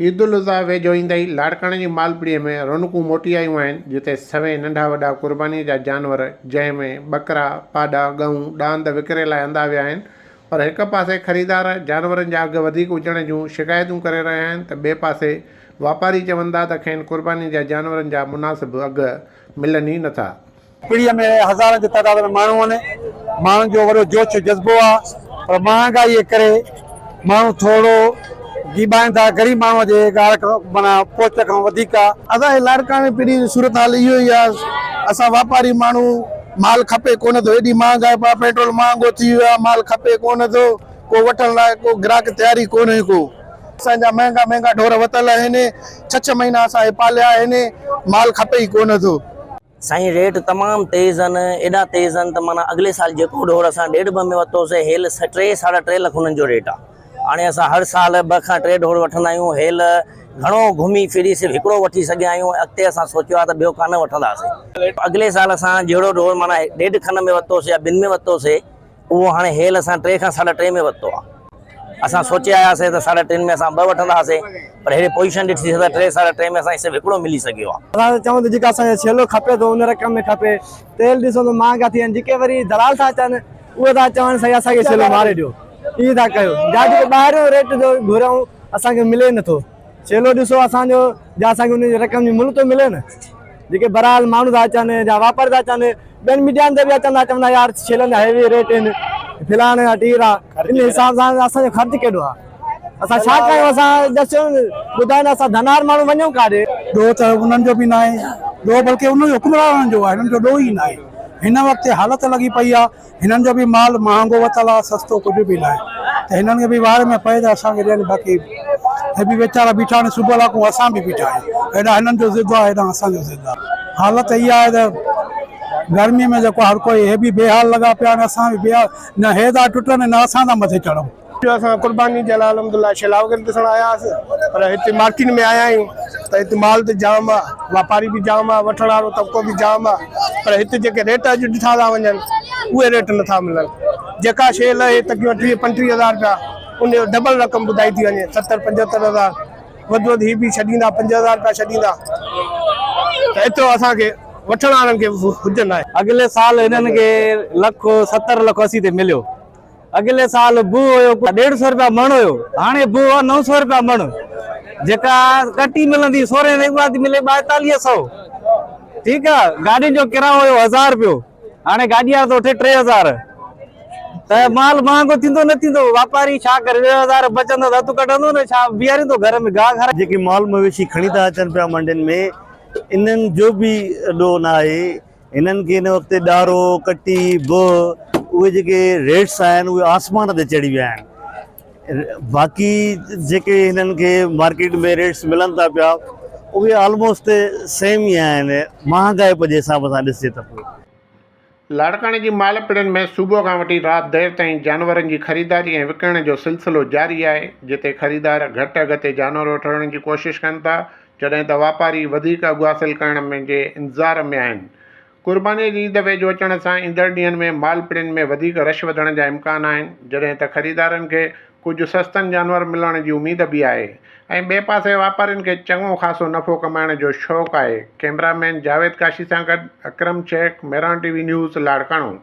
عيد الاضحيٰ ويجهو ايندي ئي لاڙڪاڻي جي مالپڙي ۾ رونقون موٽي آيون آهن، جتي سوين ننڍا وڏا قرباني جا جانور جنهن ۾ ٻڪرا، پاڏا، ڳئون، ڏاند وڪري لاء آندا ويا آهن پر هڪ پاسي خريدار جانورن جا اگهه وڌيڪ هجڻ جون شڪايتون ڪري رهيا آهن ته ٻئي پاسي واپاري چون ٿا ته کين قرباني جا جانورن جا مناسب اگهه ملن ئي نٿا. پڙيء ۾ هزارن جي تعداد ۾ ماڻهو آهن، ماڻهن جو وڏو جوش ۽ جذبو آهي پر مهانگائيء جي ڪري ماڻهو ٿورو گيٻائن ٿا، غريب ماڻهوء جي ڳالهه کان معنيٰ پهچ کان وڌيڪ آهي. اسان جي لاڙڪاڻي پڙيء جي صورتحال اهو ئي آهي، اسان واپاري ماڻهو مال کپي ڪونه ٿو، ايڏي مهانگائي پئي آهي، پيٽرول مهانگو ٿي ويو آهي، مال کپي ڪونه ٿو، ڪو وٺڻ لاء ڪو گراهڪ تيار ئي ڪونهي ڪو. اسان جا مهنگا مهنگا ڍور وتل آهن، ڇهه ڇهه مهينا اسان اهي پاليا آهن، مال کپي ئي ڪونه ٿو. سائين ريٽ تمام تيز آهن ايڏا تيز آهن ته معنيٰ اڳلي سال جيڪو ڍور اسان ڏيڍ ٻه ۾ ورتوسي هيل ٽي ساڍا ٽي لک انهن جو ريٽ آهي هاڻي اسان هر سال ٻه کان ٽي ڍور وٺندا آهيون هيل گهڻو گهمي ڦري صرف هڪڙو وٺي سگهيا آهيون اڳتي اسان سوچيو آهي ته ٻيو ڪانه وٺنداسي اڳلي سال اسان جهڙو ڍور معنيٰ ڏيڍ کن ۾ ورتوسي يا ٻن ۾ ورتوسي اهو هاڻي هيل اسان ٽي کان ساڍا ٽي ۾ ورتو آهي. اسان سوچي آياسين ته ساڍا ٽن ۾ اسان ٻه وٺنداسين پر ههڙي پوزيشن ڏٺي ته ٽي ساڍا ٽي ۾ اسان کي صرف هڪڙو ملي سگهيو آهي. اسان ته چئون ته جيڪا اسان کي ڇيلو کپي ٿو ان رقم ۾ کپي. تيل ڏسو ته مهانگا ٿي ويا آهن. جيڪي وري دلال ٿا اچن اهي ٿا چون سائين اسان کي ڇيلو ماري ڏيو. ائين ٿا ڪيو. جا جيڪو ٻاهريون ريٽ جو گهريون اسان کي ملي نٿو. ڇيلو ڏسو اسان جو جا اسان کي ان جي رقم جي ملهه ٿو ملي نه. جيڪي بهرحال ماڻهو ٿا اچن يا واپاري ٿا اچن ٻين ميڊيائن تي به اچن ٿا چون ٿا يار ڇيلن جا هيوي ريٽ آهن فلاڻي جا ٽير آ ان حساب سان اسان جو خرچ ڪيڏو آ اسان ڇا ڪيون اسان ڏسيو ٻڌايو نه اسان ڌنار ماڻهو وڃون ڪاڏي. ڏوهه ته انهن جو به ناهي ڏوهه بلڪه انهن حڪمرانن جو آهي هنن جو ڏوهه ئي ناهي هن وقت حالت لڳي پئي آ هنن جو به مال مهانگو وتل آ سستو ڪجهه به ناهي ته هنن کي به وار ۾ پئي ته اسان کي ڏين باقي هي به ويچارا بيٺا آهن صبح لاڪون اسان به بيٺا آهيون هيڏانهن هنن جو ضد آ هيڏانهن اسان جو ضد آ حالت اها آهي ته گرمي ۾ جيڪو هر ڪوئي هي به بي حال لڳا پيا آهن اسان به بي حال نه هي ٿا ٽٽن نه اسان ٿا مٿي چڙهون. جو اسان قرباني جي لاء الحمدلله شيلا وغيره ڏسڻ آيا هئاسين پر هتي مارڪيٽ ۾ آيا آهيون ته هتي مال ته جام آ واپاري به جام آ وٺڻ وارو طبقو به جام آ پر هتي جيڪي ريٽ اڄ ڏٺا ٿا وڃن اهي ريٽ نٿا ملن جيڪا شيء لهي تقريبن ٽيهه پنٽيهه هزار رپيا ان جو ڊبل رقم ٻڌائي ٿي وڃي ستر پنجهتر هزار وڌ وڌ هي به ڇڏيندا 5000 رپيا ڇڏيندا ته ايترو اسان کي وٺڻ وارن کي حجت ناهي. اڳلي سال هنن کي لک ستر لک اسي تي مليو. اڳلي سال بوء هيو ڏيڍ سو رپيا مڻ هيو هاڻي بوء آ نو سو رپيا مڻ جيڪا ڪٽي ملندي سورهين رپيا اها ٿي ملي ٻائيتاليهه سو ٺيڪ آ گاڏين جو ڪرايو هيو هزار رپيو هاڻي گاڏي وارو ٿو وٺي 3000 ته مال مهانگو ٿيندو نه ٿيندو واپاري ڇا ڪري 1000 بچندو ته هٿ ڪڍندو نه ڇا بيهاريندو گهر ۾ گاهه کارائي. جيڪي مال مويشي کڻي ٿا اچن پيا منڊين ۾ انهن جو به ڏوهه نه آهي هنن کي هن وقت ڏارو، ڪٽي، بهه اهي جيڪي ريٽس آهن اهي آسمان تي چڙهي ويا آهن باقي جيڪي هنن کي مارڪيٽ ۾ ريٽس ملن ٿا پيا اهي آلموسٽ سيم ئي آهن مهانگائپ جي حساب سان ڏسجي ته پوء. لاڙڪاڻي جي مال پڙن ۾ صبح کان وٺي رات دير تائين جانورن جي خريداري ۽ وڪڻڻ جو سلسلو جاري آهي، جتي خريدار گهٽ اگهه تي جانور وٺڻ جي ڪوشش ڪن ٿا، جڏهن ته واپاري وڌيڪ اگهه حاصل ڪرڻ ۾ جي انتظار ۾ آهن. قربانيء جي عيد ويجهو اچڻ سان ايندڙ ڏينهن ۾ مال پڙين ۾ وڌيڪ رش وڌڻ جا امڪان آهن، جڏهن ته خريدارن کي ڪجهه سستن جانور ملڻ جي اميد به آهي ۽ ٻئي پاسي واپارين کي چڱو خاصو نفعو ڪمائڻ جو شوق آهي. ڪئميرا مين جاويد ڪاشي سان گڏ Akram Shaikh, Mehran T V news, Larkana.